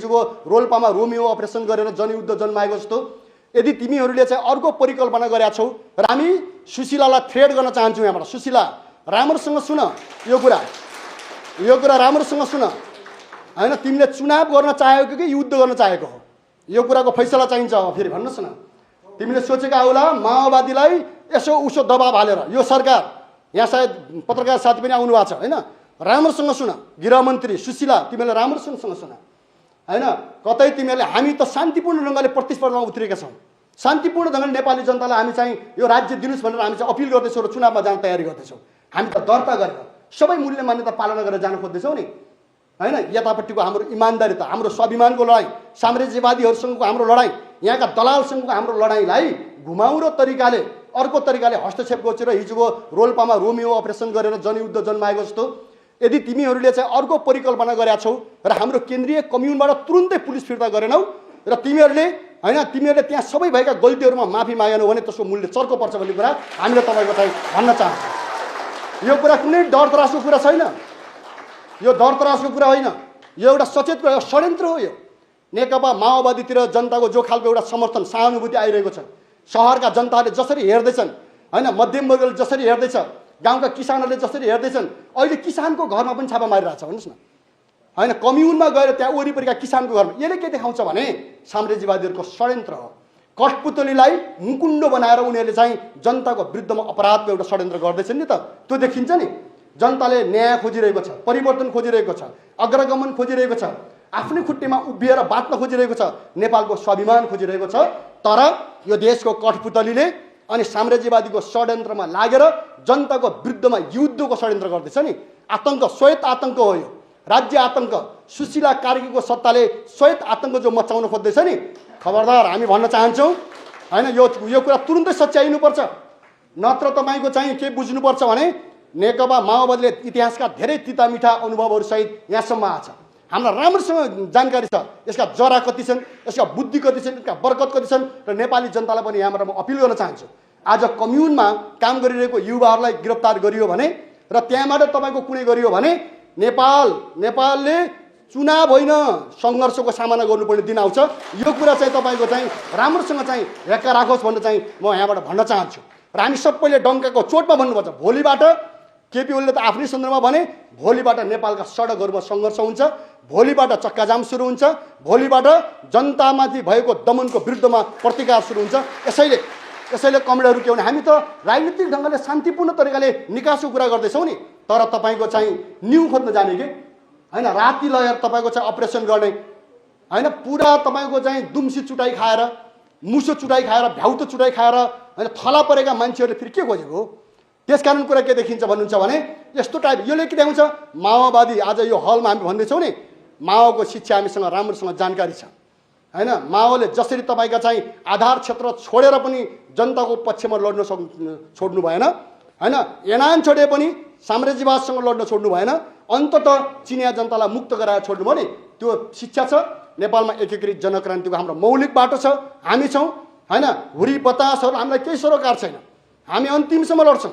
हिजोको रोल्पामा Romeo operation गरेर जनयुद्ध जन्माएको जस्तो यदि तिमीहरूले चाहिँ अर्को परिकल्पना गरेका छौ र हामी सुशीलालाई थ्रेड गर्न चाहन्छौँ यहाँबाट। सुशीला राम्रोसँग सुन, यो कुरा राम्रोसँग सुन हैन। तिमीले चुनाव गर्न चाहेको कि युद्ध गर्न चाहेको हो, यो कुराको फैसला चाहिन्छ। अब फेरि भन्नुहोस् न, तिमीले सोचेका होला माओवादीलाई यसो उसो दबाब हालेर यो सरकार, यहाँ सायद पत्रकार साथी पनि आउनु भएको छ हैन, राम्रोसँग सुन गृहमन्त्री सुशीला, तिमीले राम्रोसँग सुन हैन। कतै तिमीहरूले हामी त शान्तिपूर्ण ढङ्गले प्रतिस्पर्धामा उत्रिएका छौँ, शान्तिपूर्ण ढङ्गले नेपाली जनतालाई हामी चाहिँ यो राज्य दिनुहोस् भनेर हामी चाहिँ अपिल गर्दैछौँ र चुनावमा जान तयारी गर्दैछौँ। हामी त दर्ता गरेर सबै मूल्य मान्यता पालना गरेर जान खोज्दैछौँ नि हैन। यतापट्टिको हाम्रो इमान्दारिता, हाम्रो स्वाभिमानको लडाइँ, साम्राज्यवादीहरूसँगको हाम्रो लडाइँ, यहाँका दलालसँगको हाम्रो लडाइँलाई घुमाउरो तरिकाले अर्को तरिकाले हस्तक्षेप गरेर हिजोको रोल्पामा रोमियो अपरेसन गरेर जनयुद्ध जन्माएको जस्तो यदि तिमीहरूले चाहिँ अर्को परिकल्पना गरेका छौ र हाम्रो केन्द्रीय कम्युनबाट तुरुन्तै पुलिस फिर्ता गरेनौ र तिमीहरूले त्यहाँ सबै भएका गल्तीहरूमा माफी मागेनौ भने त्यसको मूल्य चर्को पर्छ भन्ने कुरा हामीले तपाईँको चाहिँ भन्न चाहन्छौँ। यो कुरा कुनै डर त्रासको कुरा छैन, यो डर त्रासको कुरा होइन, यो एउटा सचेत कुरा, षड्यन्त्र हो। यो नेकपा माओवादीतिर जनताको जो खालको एउटा समर्थन सहानुभूति आइरहेको छ, सहरका जनताले जसरी हेर्दैछन् हैन, मध्यम वर्गले जसरी हेर्दैछ, गाउँका किसानहरूले जसरी हेर्दैछन्, अहिले किसानको घरमा पनि छापा मारिरहेछ भन्नुहोस् न हैन। कम्युनमा गएर त्यहाँ वरिपरिका किसानको घरमा यसले के देखाउँछ भने साम्राज्यवादीहरूको षड्यन्त्र हो। कठपुतलीलाई मुकुण्डो बनाएर उनीहरूले चाहिँ जनताको विरुद्धमा अपराधको एउटा षड्यन्त्र गर्दैछन् नि त, त्यो देखिन्छ नि। जनताले न्याय खोजिरहेको छ, परिवर्तन खोजिरहेको छ, अग्रगमन खोजिरहेको छ, आफ्नै खुट्टीमा उभिएर बाँच्न खोजिरहेको छ, नेपालको स्वाभिमान खोजिरहेको छ। तर यो देशको कठपुतलीले अनि साम्राज्यवादीको षड्यन्त्रमा लागेर जनताको विरुद्धमा युद्धको षड्यन्त्र गर्दैछ नि। आतंक, श्वेत आतंक हो यो, राज्य आतंक। सुशीला कार्कीको सत्ताले श्वेत आतंक जो मचाउन खोज्दैछ नि, खबरदार हामी भन्न चाहन्छौँ हैन। यो कुरा तुरुन्तै सच्याइनुपर्छ, नत्र तपाईँको चाहिँ के बुझ्नुपर्छ भने नेकपा माओवादीले इतिहासका धेरै तिता मिठा अनुभवहरूसहित यहाँसम्म आछ। हामीलाई राम्रोसँग जानकारी छ यसका जरा कति छन्, यसका बुद्धि कति छन्, यसका बरकत कति छन् र नेपाली जनतालाई पनि यहाँबाट म अपिल गर्न चाहन्छु। आज कम्युनमा काम गरिरहेको युवाहरूलाई गिरफ्तार गरियो भने र त्यहाँबाट तपाईँको कुनै गरियो भने नेपालले चुनाव होइन सङ्घर्षको सामना गर्नुपर्ने दिन आउँछ। यो कुरा चाहिँ तपाईँको चाहिँ राम्रोसँग चाहिँ हेक्का राखोस् भनेर चाहिँ म यहाँबाट भन्न चाहन्छु। र हामी सबैले डङ्काको चोटमा भन्नुपर्छ, भोलिबाट केपी ओलीले त आफ्नै सन्दर्भमा भने भोलिबाट नेपालका सडकहरूमा सङ्घर्ष हुन्छ, भोलिबाट चक्काजाम सुरु हुन्छ, भोलिबाट जनतामाथि भएको दमनको विरुद्धमा प्रतिकार सुरु हुन्छ। यसैले कमरेडहरू के भने हामी त राजनीतिक ढङ्गले शान्तिपूर्ण तरिकाले निकासको कुरा गर्दैछौँ नि, तर तपाईँको चाहिँ न्यु खोज्न जाने कि हैन, राति लगेर तपाईँको चाहिँ अपरेसन गर्ने हैन, पुरा तपाईँको चाहिँ दुम्सी चुटाइ खाएर, मुसो चुटाइ खाएर, भ्याउतो चुटाइ खाएर हैन थला परेका मान्छेहरूले फेरि के खोजेको हो। त्यसकारण कुरा के देखिन्छ भन्नुहुन्छ भने यस्तो टाइप योले के देखाउँछ, माओवादी आज यो हलमा हामी भन्दैछौँ नि, माओको शिक्षा हामीसँग राम्रोसँग जानकारी छ हैन। माओले जसरी तपाईँका चाहिँ आधार क्षेत्र छोडेर पनि जनताको पक्षमा लड्न छोड्नु भएन हैन, एनान छोडे पनि साम्राज्यवादसँग लड्न छोड्नु भएन, अन्ततः चिनिया जनतालाई मुक्त गराएर छोड्नु भयो नि, त्यो शिक्षा छ। नेपालमा एकीकृत जनक्रान्तिको हाम्रो मौलिक बाटो छ, हामी छौँ हैन। हुरी बतासहरू हामीलाई केही सरोकार छैन, हामी अन्तिमसम्म लड्छौँ।